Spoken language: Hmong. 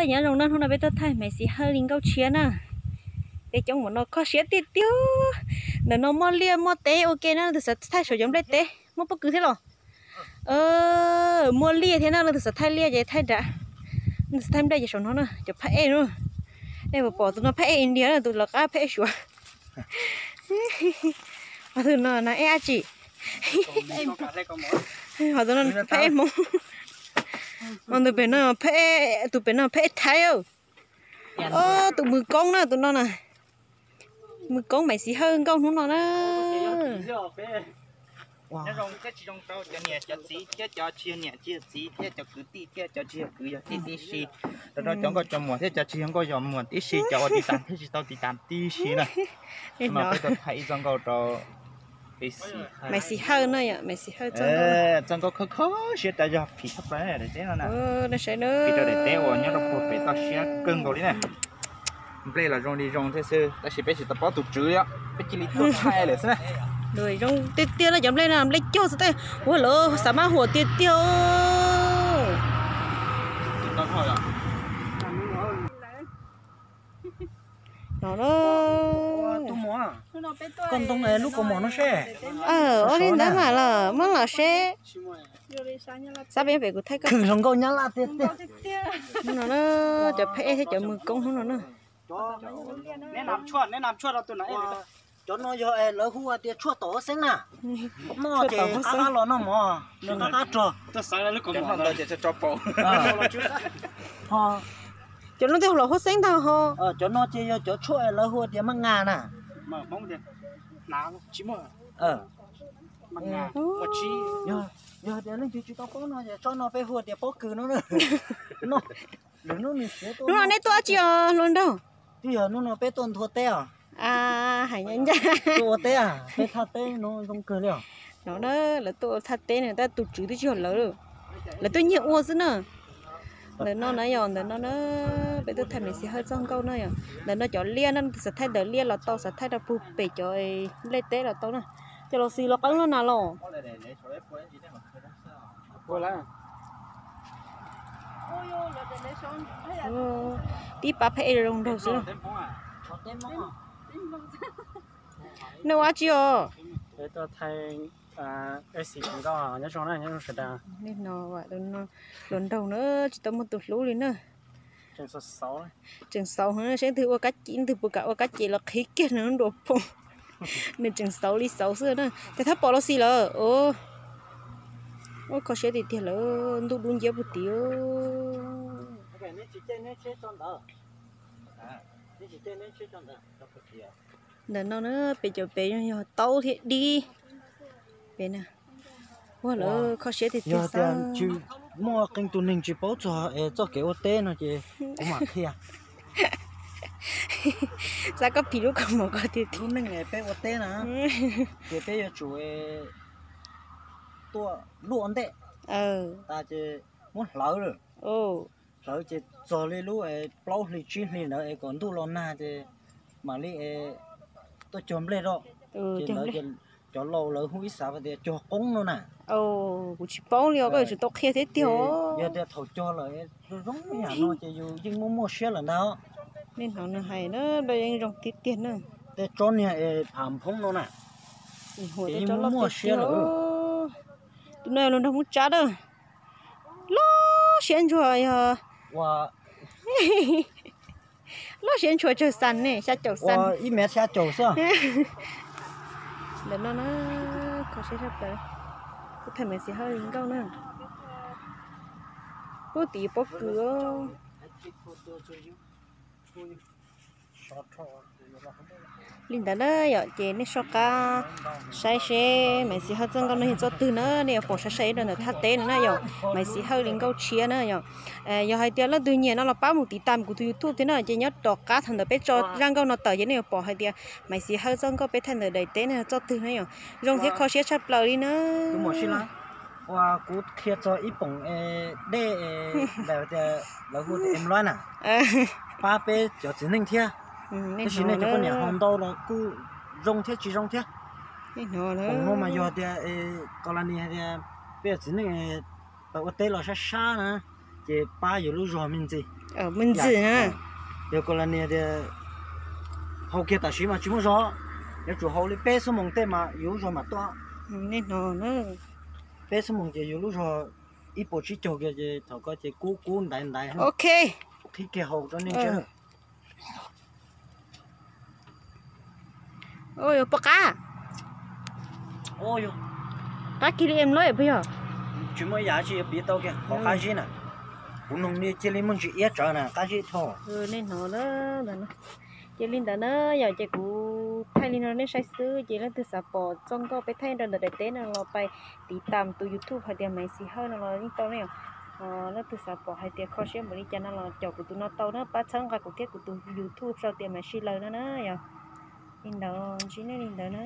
Nyob zoo na, hnub no peb tuaj thaij Maiv Xis Hawj li nkauj tshiab na. Peb coob npaum no kho siab tiag tiag. Ntawm no muaj liaj muaj teb ua ke na, leej twg xav thaij saum cov nplej teb muaj pob kws thiab los? Muaj liaj thiab na, leej twg xav thaij liaj ces thaij nrad, leej twg xav thaij nplej ces saum no na. Cov phaj ej no, nej puas pom tus no phaj ej India na, tus lawv qab phaj ej Suav. Ho tus no na ej dab tsi? Ho tus no phaj ej Hmoob. Ho tus pem no, tus pem no phaj ej Thaib. Ob tug mws koob na tus no na. Mws koob Maiv Xis Hawj nkauj hnub no na. Cov niam cov txiv thiab cov tsis yog niam tsis yog txiv thiab cov kwv tij thiab cov tsis yog kwv yog tij tib si, rau rau cov nkauj cov muam thiab cov tsis yog nkauj yog muam tib si, cov uas tiv tas thiab tsis tau tiv tas tib si na. Hnub no peb tuaj thaij ib txoj nkauj rau Maiv Xis Hawj no yom, Maiv Xis Hawj txoj nkauj kho kho siab tas zog phim tshaj plaws daim teb no na. Phim rau daim teb uas nyob rau puag pem toj siab kawg nkaus li na. Nplej los zoo li zoo thiab xwb tab sis peb tsis tau paub tus tswv li, peb cia li tuaj thaij lawm xwb na. Zoo tiag tiag na, cov nplej no nplej cog xwb, ua lawv xav maj huam tiag tiag. No, koj ntoo lub kaus mom no seb. Ua li ntawd mas los muab los seb. Xab pem pem kuv thaij koj. Khwv hluas nkauj Nyab Laj tiag tiag. No na, cov phaj ej thiab cov mws koob hnub no na. Cov no yog lawv hu tias tshuaj tom huab xeeb na. Noj ces qab qab los noj mov, nws qab qab rog. Cov no twb hu los huab xeeb ntag ho. Cov no ces yog cov tshuaj lawv hu tias maj nga na. Yog tias leej twg tsis tau paub no ces tsob no peb hu tias pob kws no. Hnub no nej tuaj dab tsi os hluas nraug? Twb yog hnub no peb tuaj nthua teb os. Hais ncaj ncaj. Tuaj ua teb, peb thaj teb no zoo kawg li os. No na, lawv tuaj ua thaj teb no tab tus tswv twb tsis yog lawv, lawv tuaj nyiag ua xwb na. Ntawm no na yog, ntawm no na, peb tuaj thaij Maiv Xis Hawj txoj nkauj na yog. Ntawm no cov liaj na, xav thaij ntawm liaj los tau, xav thaij rau puag pem cov nplej teb los tau na. Cov los xis los qeeb loj na los. Tib pab phaj ej zoo nraug xwb. Nej ua dab tsi os? Hluas nraug na tsis tau muaj tus hlub li na. Tseem xauv, seb twg ua kab ces, twg puas kam ua kab ces los qhib kiag nws nruas phoom. Nws tseem xauv li xauv xwb na. Ces thab pom los xis lawm. Ua kho siab tiag tiag lawm, ntuj dub nciab puag tid. Ntawm no na, pem cov pem yog taub thiab dib. Pem na, ua lawv kho siab tiag tiag xwb. Muaj qee tus neeg tsis paub txog es txoj kev ua teb no ces kuv mam qhia. Xav koj phim lub kaus mom ko tiag tiag. Lub neej peb ua teb na, ces peb yuav tsum tuaj luaj ntej tas ces muab hlawv lawm. Hlawv ces txog li lub plaub hli tsib hli ntawd es kom ntuj los nag ces mam li tuaj cog nplej rau. Ces lawv, cov laus lawv hu ib xav tias cog qoob no na. Kuv tsis paub li os, koj yuav tsum tau qhia thiab tiag. Yog tias thaum cog lawm zoo zoo yam no ces yus yeej muaj muaj siab lawm ntag. Nej hnov nws hais na, yeej zoo tiag tiag na. Tej tsob niag es phav nphoob no na, ces yeej muaj muaj siab lawm. Tus no yog hluas nraug Hmoob Tsab na. Loj siab ntshua yog, loj siab ntshua tsawg xas ne, xya caum xas. Ib mev xya caum xwb. Ntawm no na, kho siab tshaj plaws. Kuv thaij Maiv Xis Hawj li nkauj na. Pub tim pob kws. Li ntawd na yom, ces nej soj qab saib seb Maiv Xis Hawj txoj nkauj no yog txoj twg na, nej yuav pom sai sai rau ntawm thaj teb no na yom. Maiv Xis Hawj li nkauj tshiab na yom. Yog hais tias leej twg nyiam no los pab mus tiv tam kuv tus YouTube thiab na, ces nyob tom qab thaum ntawd peb tso zaj nkauj no tawm ces nej yuav pom hais tias Maiv Xis Hawj txoj nkauj peb thaij ntawm daim teb no yog txoj twg na yom. Zoo thiab kho siab tshaj plaws li na. Uas kuv qhia txog ib poom dej ntawm tias lawv hu tias em loib na, pab peb cov txiv neej thiab. Tab sis nej cov poj niam haus ntau los kuj zoo thiab tsis zoo thiab. Poom no mas yog tias, kos las nis hais tias peb cov txiv neej tau ua teb los sab sab na, ces pab yus lub zog me ntsis. Me ntsis na. Yog ko la niag tias haus kiag tam sim mas tsis muaj zog, yuav tsum haus li peb xuab moos tej mas yus lub zog mam tuaj. Nej hnov na. Peb xuab moos ces yus lub zog ib puas tsib caug kiag ces thaum ko ces kub kub ntaiv ntaiv. Ok. Qhib kiag haus rau nej ntsib. Pom qab. Qab kiag li em lawm puas yog? Tsis muaj yam tsis yuav piv tau kiag qhov qab zib na. Kuv noog li cia li muaj ntsis iab tsawv na qab zib dhau. Nej hnov na. Ces li ntawd na yom, ces kuv thaij li no nej saib xwb, ces leej twg xav pom txoj nkauj peb thaij rau ntawm daim teb no los pais tiv tam tus YouTube hais tias Maiv Xis Hawj no los yeej tau ne yom. Leej twg xav pom hais tias kho siab npaum li cas no los caum kuv tus no tau na, pab txhawb nqa kuv thiab kuv tus YouTube sau tias Maiv Xis Lawm no na yom. Li ntawd ntsib nej li ntawd na.